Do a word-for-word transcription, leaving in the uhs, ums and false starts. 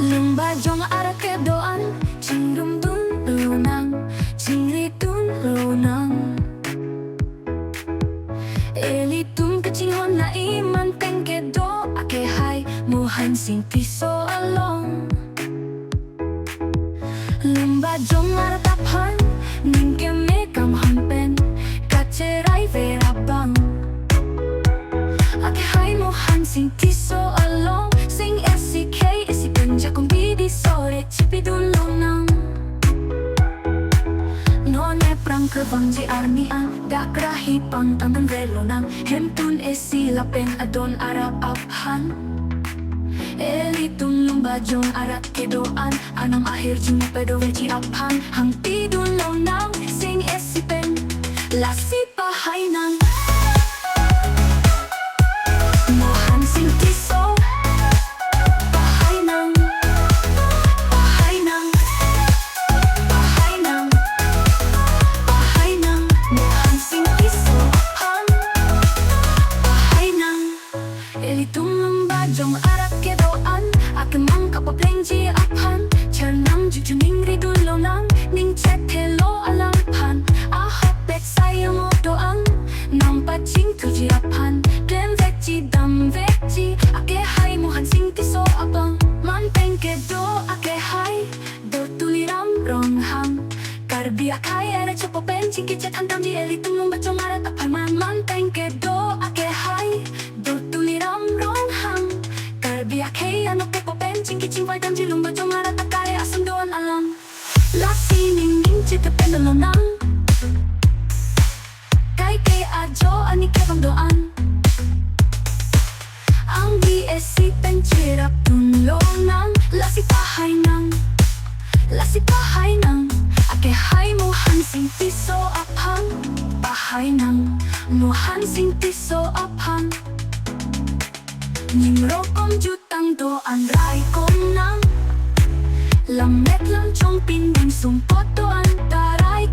Lumbajong arat kedo-an, chingrumdun lonang, chingridun lonang. Ilitum kachinghon nai manpeng kedo akehai Mohan Singh Tisso along. Lumbajong arat aphan ning keme kamham pen kacherai ver abang, akehai Mohan Singh Tisso along sing esi khei esi pen jakong bidi sore chipidun lonang. Non aphrang kevangji arni an dak rahi pangtangdun ver lonang, hemtun esi lapen adon arat aphan. Ilitum Lumbajong arat kedo-an anam ahirjume pado verji aphan hangpidun lonang sing esi pen. Lasi pahai nang, Mohan Singh Tisso, pahai nang, pahai nang, pahai nang, pahai nang, Mohan Singh Tisso aphan, pahai nang. Ilitum Lumbajong arat kedo-an akemang kapaplengji aphan, charnam juju ningridun lonang, ning chethelo alangphan, ahapet sai amo do-an nangpachingthuji aphan, klem vekji dam vekji akehai Mohan Singh Tisso abang, manpeng kedo akehai Doctor Tuliram Ronghang, Karbi akhai ere chopo pen chingki chethan damji ilitum Lumbajong arat aphan. Man manpeng kedo akehai Doctor Tuliram Ronghang, Karbi akhei anok kepo pen chingki chingvai damji Lumbajong arat akare asong do-an alam. Lasi ning ning chethe pen lonang, kaike ajo ani kevang do-an, angdi esi pen cherapdun lonang. Lasi pahai nang, lasi pahai nang, akehai Mohan Singh Tisso aphan, pahai nang, Mohan Singh Tisso aphan. Ning rokom jutang do-an raikom nang, lammet lamchong pindeng sumpot do-an ta rai